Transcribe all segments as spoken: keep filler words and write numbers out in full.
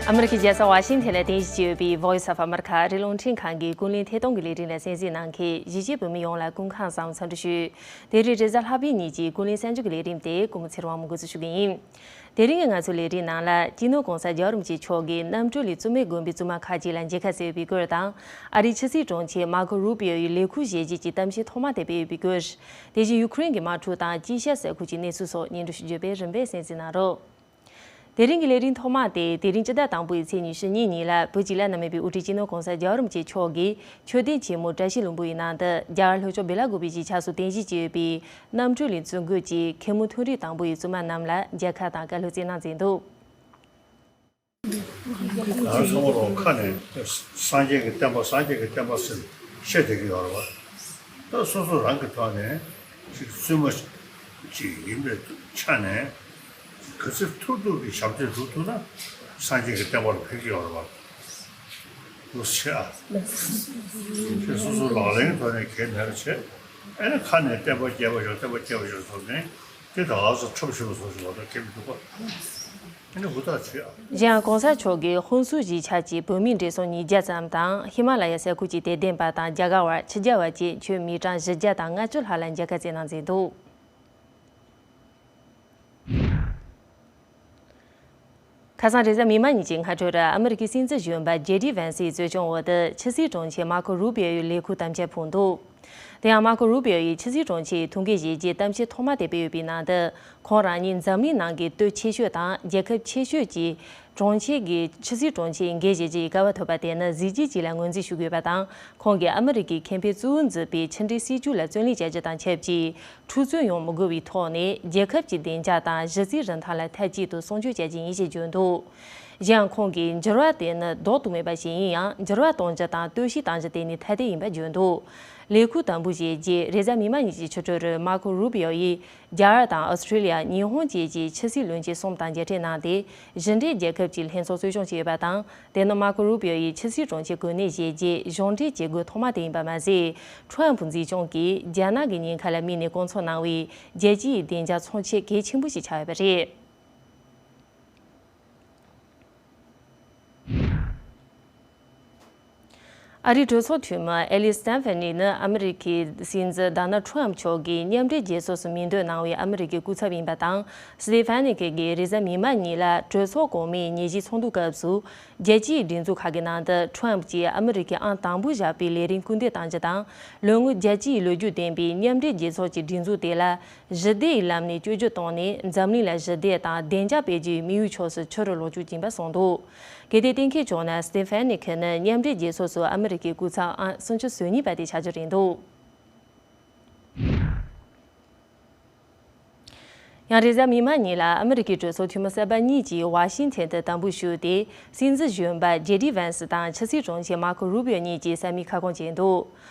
ཨ་མི་རི་ཀའི་རྒྱལ་ས་ཝ་ཤིང་ཐན་ལ་རྟེན་གཞི་བྱས་ཡོད་པའི་Voice of America ཨ་རིའི་རླུང་འཕྲིན་ཁང་གི་ཀུན་གླེང་ཐད་གཏོང་གི་ལས་རིམ་ལ་གསན་གཟིགས་གནང་མཁན་གཞིས་བྱེས་བོད་མི་ཡོངས་ལ་སྐུ་ཁམས་བཟང་བའི་འཚམས་འདྲི་ཞུ། དེ་རིང་རེས་གཟའ་ལྷག་པའི་ཉིན་གྱི་ཀུན་གླེང་གསར་འགྱུར་གྱི་ལས་རིམ་དེ་ཀུན་མོ་ཚེ་རིང་དབང་མོས་འགོ་འཛུགས་ཞུ་གི་ཡིན། དེ་རིང་གི་ང་ཚོའི་ལས་རིམ་ནང་ལ་སྤྱི་ནོར་༸གོང་ས་༸རྒྱལ་བ་རིན་པོ་ཆེ་མཆོག་གིས་གནམ་གྲུ་ལས་བཙུན་མའི་དགོན་པའི་བཙུན་མ་ཁག་ཅིག་ལ་མཇལ་ཁ་བསྩལ་བའི་སྐོར་དང་། ཨ་རིའི་ཕྱི་སྲིད་དྲུང་ཆེ་མར་ཁོ་རུ་པིའོ་ཡི་ལས་ཁུར་བཞེས་རྗེས་ཀྱི་གཏམ་བཤད་ཐོག་མ་དེ་སྤེལ་ཡོད་པའི་སྐོར། དེ་བཞིན་ཡུ་ཁུ་རེན་གྱི་དམག་འཁྲུག་དང་ཅི་ཤ་ས་ཁུལ་གྱི་གནས་ཚུལ་སོགས་སྙན་སྒྲོན་ཞུ་རྒྱུ་བས་རིམ་པས་གསན་གཟིགས་གནང་རོགས། དེ་རིང་གི་ལས་རིམ་ཐོག་མ་དེ་དེ་རིང་སྤྱི་ཟླ་དང་པོའི་ཚེས་ཉི་ཤུ་གཉིས་ཉིན་ལ་བོད་ཀྱི་བླ་ན་མེད་པའི་དབུ་ཁྲིད་སྤྱི་ནོར་༸གོང་ས་༸རྒྱལ་བ་རིན་པོ་ཆེ་མཆོག་གིས་མཆོད་རྟེན་ཆེན་མོ་བཀྲ་ཤིས་ལྷུན་པོ་ཡི་ནང་དུ་རྒྱ་གར་ལྷོ་ཕྱོགས་སྦེ་ལ་ཀུ་པེ་གྱི་ཆགས་སུ་རྟེན་གཞི་བྱས་ཡོད་པའི་གནམ་གྲུ་ལས་བཙུན་དགོན་གྱི་མཁན་མོ་མཐོ་རིམ་དང་པོ་ཡི་བཙུན་མ་རྣམས་ལ་མཇལ་ཁ་དང་བཀའ་སློབ་སྩལ་གནང་མཛད་འདུག། ང་ཚོ་མོ་རོ་ཁ་ནས་སངས་རྒྱས་ཀྱི་བསྟན་པ་སངས་རྒྱས་ཀྱི་བསྟན་པ་ཟེར་བཤད་བསྡད་ཀྱི་ཡོད་རེད་བ། ད་སོ་སོ་རང་གི་ཐོག་ནས་ཅིག་བཙུན་མ་ཅིག་ཡིན་པའི་ཆ་ནས་ག་ཚོད་ཐུབ་ཐུབ་ཀྱི་ཞབས་འདེགས་སྒྲུབ་ཐུབ་ན་སངས་རྒྱས་ཀྱི་བསྟན་པ་ལ་ཕན་གྱི་ཡོད་རེད་བ། འདུག་སེ་ཨ། ཁྱེད་སོ་སོ་ལག་ལེན་ཐོག་ནས་གལ་མེད་པ་བྱས། ཨ་ནི་ཁ་ནས་བསྟན་པ་རྒྱས་པ་ཤོག་བསྟན་པ་རྒྱས་པ་ཤོག་ཟེར་ནས་དེ་དང་ལགས་སོ་འཁྲབ་ཤོག་བཟོ་ཞིག་ལ་ད་ཁྱེད་མི་འདུག་ག་ཨ་ནི་འུ་ཐག་བྱེད་ཨ། གཞན་ཡང་༸གོང་ས་མཆོག་གིས་ཧོན་སུར་གྱི་ཆ་གཅིག་བོད་མིའི་འབྲེལ་ཟམ་ཉིས་བརྒྱ་ཙམ་དང་ཧི་མ་ལ་ཡ་ས་ཁུལ་གྱི་དད་ལྡན་པ་དང་རྒྱ་གར་བར་ཕྱི་རྒྱལ་བ་བཅས་ཆོས་མི་གྲངས་བཞི་བརྒྱ་དང་ལྔ་བཅུ་ལྷག་ལ་མཇལ་ཁ་བསྩལ་གནང་མཛད་འདུག། ཁ་སང་རེས་གཟའ་མིག་དམར་ཉིན་གྱི་སྔ་དྲོར་ཨ་མི་རི་ཀའི་སྲིད་འཛིན་གཞོན་པ་ཇེ་ཌི་ཝན་སིའི་གཙོ་སྐྱོང་འོག་ཏུ་ཕྱི་སྲིད་དྲུང་ཆེ་མར་ཁོ་རུ་པིའོ་ཡི་ལས་ཁུར་དམ་བཅའ་ཕུལ་འདུག། དེ་ཡང་མར་ཁོ་རུ་པིའོ་ཡིས་ཕྱི་སྲིད་དྲུང་ཆེའི་ཐུགས་འགན་བཞེས་རྗེས་གཏམ་བཤད་ཐོག་མ་དེ་སྤེལ་ཡོད་པའི་ནང་དུ། ཁོང་རང་ཉིད་འཛམ་གླིང་ནང་གི་སྟོབས་ཆེ་ཤོས་དང་རྒྱལ་ཁབ་ཆེ་ཤོས་ཀྱི་དྲུང་ཆེ་གི་ཕྱི་སྲིད་དྲུང་ཆེའི་འགན་བཞེས་རྒྱུའི་སྐལ་བ་ཐོབ་པ་དེ་ནི་གཟི་བརྗིད་ཅིག་ལ་ངོས་འཛིན་ཞུ་དགོས་པ་དང་། ཁོང་གིས་ཨ་མི་རི་ཀའི་ཁེ་ཕན་གཙོ་བོར་འཛིན་པའི་ཕྱི་འབྲེལ་སྲིད་ཇུས་ལ་བརྩོན་ལེན་བྱ་རྒྱུ་དང་ཆབས་ཅིག་འཁྲུག་རྩོད་ཡོང་མི་དགོས་པའི་ཐོག་ནས་རྒྱལ་ཁབ་ཀྱི་བདེ་འཇགས་དང་གཞི་རྩའི་རིན་ཐང་ལ་མཐའ་གཅིག་ཏུ་སྲུང་སྐྱོབ་བྱ་རྒྱུ་ཡིན་ཞེས་བརྗོད་འདུག། གཞན་ཡང་ཁོང་གིས་འགྱུར་བ་དེ་ནི་ལྡོག་ཏུ་མེད་པ་ཞིག་ཡིན་ཡང་། འགྱུར་བ་གཏོང་རྒྱུ་དང་གཏོར་བཤིག་གཏང་རྒྱུ་དེ་ནི་ཐ་དད་ཡིན་པ་བརྗོད་འདུག། ལས་ཁུར་དམ་འབུལ་བཞེས་རྗེས་རེས་གཟའ་མིག་དམར་ཉིན་གྱི་ཆུ་ཚོད་རེར་མར་ཁོ་རུ་པིའོ་ཡིས་རྒྱ་གར་དང་ཨོ་སི་ཁྲུ་ལི་ཡ། ཉི་ཧོང་བཅས་ཀྱི་ཕྱི་སྲིད་བློན་ཆེན་གསུམ་དང་མཇལ་འཕྲད་གནང་སྟེ། བཞི་འབྲེལ་རྒྱལ་ཁབ་ཀྱི་ལྷན་ཚོགས་གཙོ་སྐྱོང་བྱས་ཡོད་པ་དང་། དེ་ནི་མར་ཁོ་རུ་པིའོ་ཡིས་ཕྱི་སྲིད་དྲུང་ཆེར་གོ་གནས་བཞེས་རྗེས་གཞུང་འབྲེལ་གྱི་སྒོ་ཐོག་མ་དེ་ཡིན་པ་མ་ཟད། ཁྲོམ་ཕུ་འཛིན་སྐྱོང་གིས་རྒྱ་ནག་གི་ཉེན་ཁ་ལ་དམིགས་ནས་བསྐོང་ཚོགས་གནང་བའི་རྒྱལ་སྤྱིའི་བདེ་འཇགས་ཚོགས་ཆེན་གལ་ཆེན་པོ་ཞིག་ཆགས་ཡོད་པ་རེད། ཨ་རིའི་གྲོས་ཚོགས་འཐུས་མི་ཨེ་ལི་སི་ཏེ་ཕེ་ནི་ནི་ཨ་མི་རི་ཀའི་སྲིད་འཛིན་ཌོ་ནལ་ཁྲོམ་མཆོག་གིས་མཉམ་འབྲེལ་རྒྱལ་ཚོགས་སུ་མིང་འདོན་གནང་བའི་ཨ་མི་རི་ཀའི་སྐུ་ཚབ་ཡིན་པ་དང་། སི་ཏེ་ཕེ་ནི་ཁེ་གིས་རེས་གཟའ་མིག་དམར་ཉིན་ལ་གྲོས་ཚོགས་གོང་མའི་ཉིན་བཞིའི་ཚོགས་འདུ་སྐབས་སུ། རྒྱལ་སྤྱིའི་སྒྲིག་འཛུགས་ཁག་གི་ནང་དུ་ཁྲོམ་གྱིས་ཨ་མི་རི་ཀའི་ཨང་དང་པོ་བཞག་པའི་ལས་རིམ་སྐུལ་འདེད་གཏང་རྒྱུ་དང་། ལོ་ངོ་བརྒྱད་ཅུ་ཡི་ལོ་རྒྱུས་ལྡན་པའི་མཉམ་འབྲེལ་རྒྱལ་ཚོགས་ཀྱི་སྒྲིག་འཛུགས་དེ་ལ། ཞི་བདེ་ཡི་ལམ་ནས་བཅོས་བསྒྱུར་བཏང་ནས་འཛམ་གླིང་ལ་ཞི་བདེ་དང་བདེ་འཇགས་སྤེལ་རྒྱུའི་དམིགས་ཡུལ་ཕྱོགས་སུ་ཆུ་རུ་ལོག་རྒྱུ་ཡིན་པ་གསུངས་འདུག། གལ་ཏེ་གཏན་འཁེལ་བྱུང་ན། སི་ཏེ་ཕེ་ནི་ཁེ་ནི་མཉམ་འབྲེལ་རྒྱལ་ཚོགས་སུ་ཨ་མི་རི་ཀའི་སྐུ་ཚབ་ཨང་སུམ་ཅུ་སོ་གཉིས་པ་དེ་ཆགས་རྒྱུ་རེད་འདུག། ཡང་རེས་གཟའ་མིག་དམར་ཉིན་ལ་ཨ་མི་རི་ཀའི་གྲོས་ཚོགས་འཐུས་མི་གསར་པ་གཉིས་ཀྱིས་ཝ་ཤིང་ཐན་དུ་དམ་འབུལ་ཞུས་ཏེ། སྲིད་འཛིན་གཞོན་པ་ཇེ་ཌི་ཝན་སི་དང་ཕྱི་སྲིད་དྲུང་ཆེ་མར་ཁོ་རུ་པིའོ་གཉིས་ཀྱིས་ས་མིག་ཁ་སྐོང་བྱས་འདུག།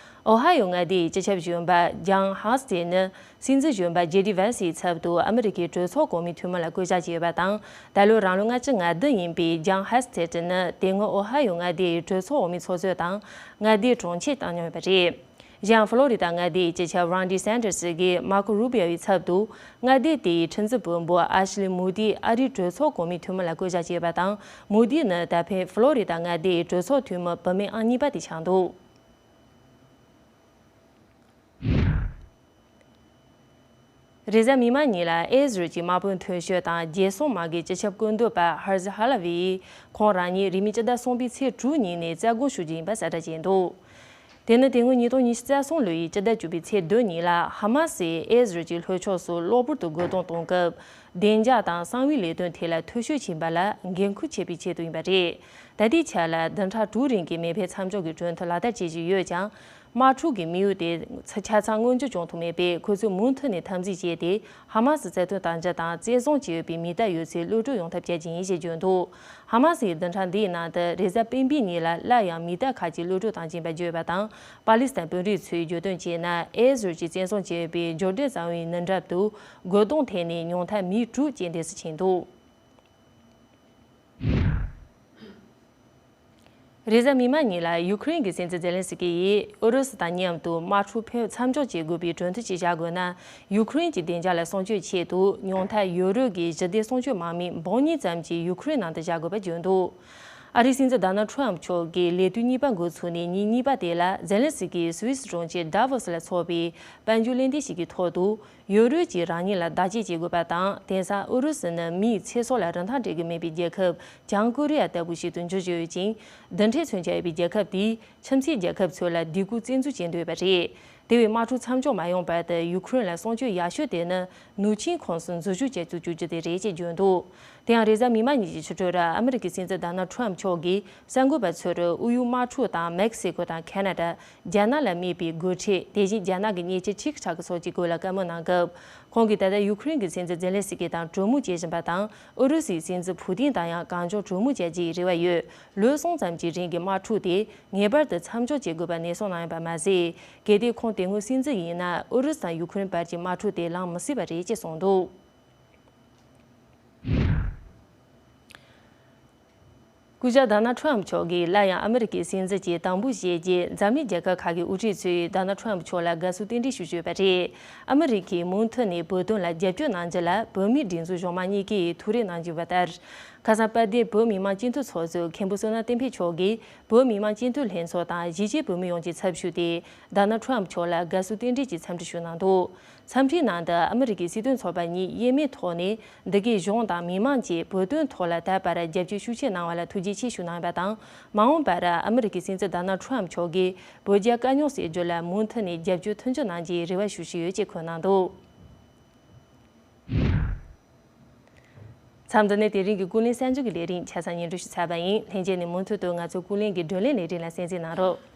ཨོ་ཧ་ཡོ་མངའ་སྡེའི་སྤྱི་ཁྱབ་གཞོན་པ་ཇོན་ཧ་སི་ཏེ་ནི། སྲིད་འཛིན་གཞོན་པ་ཇེ་ཌི་ཝན་སིའི་ཚབ་ཏུ་ཨ་མི་རི་ཀའི་གྲོས་ཚོགས་གོང་མའི་འཐུས་མི་ལ་བསྐོ་བཞག་བྱས་ཡོད་པ་དང་། ད་ལོ་རང་ལོ་ལྔ་བཅུ་ང་བདུན་ཡིན་པའི་ཇོན་ཧ་སི་ཏེ་ནི་དེ་སྔོན་ཨོ་ཧ་ཡོ་མངའ་སྡེའི་གྲོས་ཚོགས་འོག་མའི་ཚོགས་གཙོ་དང་མངའ་སྡེའི་དྲུང་ཆེ་བཏང་མྱོང་ཡོད་པ་རེད། གཞན་ཡང་ཕློ་རི་ད་མངའ་སྡེའི་སྤྱི་ཁྱབ་རོན་ཌི་སན་ཏར་སི་གིས་མར་ཁོ་རུ་པིའོ་ཡི་ཚབ་ཏུ་མངའ་སྡེ་དེའི་ཁྲི་འཛིན་བུ་མོ་ཨ་ཤི་ལི་མུ་ཏི་ཨ་རིའི་གྲོས་ཚོགས་གོང་མའི་འཐུས་མི་ལ་བསྐོ་བཞག་བྱས་ཡོད་པ་དང་། མུ་ཏི་ནི་ད་ཕན་ཕློ་རི་ད་མངའ་སྡེའི་གྲོས་ཚོགས་འཐུས་མི་བུད་མེད་ཨང་གཉིས་པ་དེ་ཆགས་འདུག། རེས་གཟའ་མིག་དམར་ཉིན་ལ་ཨེ་ཟི་རལ་གྱི་དམག་དཔོན་མཐོ་ཤོས་དང་རྒྱལ་སྲུང་དམག་གི་སྤྱི་ཁྱབ་བཀོད་འདོམས་པ་ཧར་ཛི་ཧ་ལ་ཝི་ཡིས་ཁོང་རང་ཉིད་རིང་མིན་སྤྱི་ཟླ་གསུམ་པའི་ཚེས་དྲུག་ཉིན་ནས་རྩ་དགོངས་ཞུ་རྒྱུ་ཡིན་པ་གསལ་བསྒྲགས་བྱས་འདུག། དེ་ནི་དེ་སྔོན་ཉིས་སྟོང་ཉི་ཤུ་རྩ་གསུམ་ལོའི་སྤྱི་ཟླ་བཅུ་པའི་ཚེས་བདུན་ཉིན་ལ་ཧ་མ་སིས་ཨེ་ཟི་རལ་གྱི་ལྷོ་ཕྱོགས་སུ་གློ་བུར་དུ་རྒོལ་རྡུང་གཏོང་སྐབས། བདེ་འཇགས་དང་གསང་བའི་ལས་དོན་ཐད་ལ་འཐུས་ཤོར་ཕྱིན་པ་ལ་འགན་འཁུར་བྱེད་པའི་ཆེད་དུ་ཡིན་པ་རེད། ད་ལྟའི་ཆར་ལ་བདུན་ཕྲག་དྲུག་རིང་གི་མེ་འཕེན་མཚམས་འཇོག་གི་གྲོས་མཐུན་ལག་བསྟར་བྱེད་བཞིན་ཡོད་ཀྱང་། དམག་འཁྲུག་གི་དམིགས་ཡུལ་དེ་ཆ་ཆ་ཚང་མངོན་འགྱུར་བྱུང་ཐུབ་མེད་པས། ཁོ་ཚོས་མུ་མཐུད་ནས་འཐབ་འཛིང་བྱས་ཏེ། ཧ་མ་སི་རྩ་དོན་བཏང་རྒྱུ་དང་། བཙན་བཟུང་བྱས་ཡོད་པའི་མི་དང་ཡོད་ཚད་གློད་གྲོལ་ཡོང་ཐབས་བྱ་རྒྱུ་ཡིན་ཞེས་བརྗོད་འདུག། ཧ་མ་སིས་བདུན་ཕྲག་འདིའི་ནང་དུ་རེས་གཟའ་སྤེན་པའི་ཉིན་ལ་སླར་ཡང་མི་དང་ཁ་ཆེ་གློད་གྲོལ་བཏང་ཀྱིན་པ་བརྗོད་པ་དང་། པ་ལི་སི་ཐན་དཔོན་རིགས་ཚོས་བརྗོད་དོན་བྱས་ན། ཨེ་ཟི་རལ་གྱིས་བཙན་བཟུང་བྱས་ཡོད་པའི་ཇོར་ཌན་གཙང་བོའི་ནུབ་འགྲམ་དུ་རྒོལ་རྡུང་ཐེབས་ནས་ཉུང་མཐར་མི་དྲུག་རྐྱེན་འདས་སུ་ཕྱིན་འདུག། རེས་གཟའ་མིག་དམར་ཉིན་ལ་ཡུ་ཁུ་རེན་གྱི་སྲིད་འཛིན་ཛེ་ལན་སི་ཀི་ཡིས་ཨུ་རུ་སུ་དང་མཉམ་དུ་དམག་འཁྲུག་ཕན་མཚམས་འཇོག་བྱེད་དགོས་པའི་གྲོས་མཐུན་ཞིག་བཞག་དགོས་ན། ཡུ་ཁུ་རེན་གྱི་བདེ་འཇགས་ལ་སྲུང་སྐྱོབ་ཆེད་དུ་ཉུང་མཐར་ཡུ་རོབ་ཀྱི་ཞི་བདེ་སྲུང་སྐྱོབ་དམག་མི་འབུམ་གཉིས་ཙམ་ཞིག་ཡུ་ཁུ་རེན་ནང་དུ་བཞག་དགོས་པ་བརྗོད་འདུག། ཨ་རིའི་སྲིད་འཛིན་ཌོ་ནལ་ཊམ་མཆོག་གིས་ལས་དུས་གཉིས་པ་འགོ་ཚུགས་ནས་ཉིན་གཉིས་པ་དེ་ལ་ཛེ་ལན་སི་ཀིས་སུད་སི་གྲོང་ཁྱེར་ཌ་ཝོ་སི་ལ་འཚོགས་པའི་དཔལ་འབྱོར་གླེང་སྟེགས་ཤིག་གི་ཐོག་ཏུ། ཡུ་རོབ་ཀྱིས་རང་ཉིད་ལ་བདག་གཅེས་བྱེད་དགོས་པ་དང་། དེང་སང་ཨུ་རུ་སུ་ནི་མིའི་ཚེ་སྲོག་ལ་རིན་ཐང་སྤྲད་ཀྱི་མེད་པའི་རྒྱལ་ཁབ་བྱང་ཀོ་རི་ཡ་ལྟ་བུ་ཞིག་ཏུ་འགྱུར་བཞིན་ཡོད་ཅིང་། རྡུལ་ཕྲན་མཚོན་ཆ་ཡོད་པའི་རྒྱལ་ཁབ་དེས་ཁྱིམ་མཚེས་རྒྱལ་ཁབ་ཚོ་ལ་སྡིགས་སྐུལ་བཙན་འཛུལ་བྱེད་འདོད་པ་རེད། དེ་བས་དམག་འཁྲུག་མཚམས་འཇོག་མ་ཡོང་བར་དུ་ཡུ་ཁུ་རེན་ལ་གསང་སྤྱོད་ཡག་ཤོས་དེ་ནི་ནུབ་ཆིངས་ཁོངས་སུ་འཛུལ་ཞུགས་བྱེད་ཚུལ་བཅོས་རྒྱུ་དེ་རེད་ཅེས་བརྗོད་འདུག་དེ་ཡང་རེས་གཟའ་མིག་དམར་ཉིན་གྱི་ཕྱི་དྲོ་ར་ཨ་མི་རི་ཀའི་སྲིད་འཛིན་ཌོ་ནལ་ཊམ་མཆོག་གིས་གསར་འགོད་པ་ཚོར་དབུས་གཡོ་དམག་འཁྲུག་དང་མེག་སི་ཀོ་དང་ཁེ་ན་ཌ། རྒྱ་ནག་ལ་དམིགས་པའི་སྒོ་ཁྲལ། དེ་བཞིན་རྒྱ་ནག་གི་ཉེས་ཆད་ཁྲིག་ཁྲག་གི་སོགས་ཀྱི་སྐོར་ལ་བཀའ་མོལ་གནང་སྐབས། ཁོང་གིས་ད་ལྟ་ཡུ་ཁུ་རེན་གྱི་སྲིད་འཛིན་ཛེ་ལན་སི་ཀི་དང་གྲོས་མོལ་བྱེད་བཞིན་པ་དང་། ཨུ་རུ་སུའི་སྲིད་འཛིན་ཕུ་ཏིན་དང་ཡང་གང་མགྱོགས་གྲོས་མོལ་བྱ་རྒྱུའི་རེ་བ་ཡོད། ལོ་གསུམ་ཙམ་གྱི་རིང་གི་དམག་འཁྲུག་དེ་ངེས་པར་དུ་མཚམས་འཇོག་བྱེད་དགོས་པ་ནན་གསུངས་གནང་ཡོད་པ་མ་ཟད། གལ་ཏེ་ཁོང་དེ་སྔོན་སྲིད་འཛིན་ཡིན་ན། ཨུ་རུ་སུ་དང་ཡུ་ཁུ་རེན་བར་གྱི་དམག་འཁྲུག་དེ་ལངས་མི་སྲིད་པ་རེད་ཅེས་གསུངས་འདུག་སྐུ་ཞབས་ཌོ་ནལ་ཊམ་མཆོག་གིས་སླར་ཡང་ཨ་མི་རི་ཀའི་སྲིད་འཛིན་གྱི་དམ་འབུལ་བཞེས་རྗེས། འཛམ་གླིང་རྒྱལ་ཁབ་ཁག་གི་དབུ་ཁྲིད་ཚོས་ཌོ་ནལ་ཊམ་མཆོག་ལ་དགའ་བསུ་རྟེན་འབྲེལ་ཞུ་བཞིན་ཡོད་པ་རེད། ཨ་མི་རི་ཀས་མུ་མཐུད་ནས་བོད་དོན་ལ་རྒྱབ་སྐྱོར་གནང་རྒྱུ་ལ། བོད་མིའི་སྒྲིག་འཛུགས་གཞུང་མང་གཉིས་ཀས་ཐུགས་རེ་གནང་བཞིན་པ་ལྟར། ཁ་སང་དཔལ་ལྡན་བོད་མི་མང་སྤྱི་འཐུས་ཚོགས་གཙོ་མཁན་པོ་བསོད་ནམས་བསྟན་འཕེལ་མཆོག་གིས་བོད་མི་མང་སྤྱི་འཐུས་ལྷན་ཚོགས་དང་གཞིས་བྱེས་བོད་མི་ཡོངས་ཀྱི་ཚབ་ཞུས་ཏེ། ཌོ་ནལ་ཊམ་མཆོག་ལ་དགའ་བསུ་རྟེན་འབྲེལ་གྱི་འཚམས་འདྲི་ཞུས་གནང་འདུག་འཚམས་འདྲིའི་ནང་དུ་ཨ་མི་རི་ཀའི་སྲིད་དོན་ཚོགས་པ་གཉིས་དབྱེར་མེད་ཐོག་ནས་འདི་གའི་གཞུང་དང་མི་མང་བཅས་བོད་དོན་ཐོག་ལ་ད་བར་རྒྱབ་སྐྱོར་ཤུགས་ཆེ་གནང་བ་ལ་ཐུགས་རྗེ་ཆེ་ཞུ་གནང་བ་དང་། མ་འོངས་པར་ཨ་མི་རི་ཀའི་སྲིད་འཛིན་ཌོ་ནལ་ཊམ་མཆོག་གིས་བོད་རྒྱ་དཀའ་རྙོག་སེལ་རྒྱུ་ལ་མུ་མཐུད་ནས་རྒྱབ་སྐྱོར་མཐུན་འགྱུར་གནང་རྒྱུའི་རེ་བ་ཞུ་བཞིན་ཡོད་ཅེས་འཁོད་གནང་འདུག་མཚམས་འདི་ནས་དེ་རིང་གི་ཀུན་གླེང་གསར་འགྱུར་གྱི་ལས་རིམ་ཆ་ཚང་སྙན་སྒྲོན་ཞུས་ཚར་བ་ཡིན། ལྷན་རྒྱས་ནས་མུ་མཐུད་དུ་ང་ཚོའི་ཀུན་གླེང་གི་བགྲོ་གླེང་ལས་རིམ་ལ་གསན་གཟིགས་གནང་རོགས།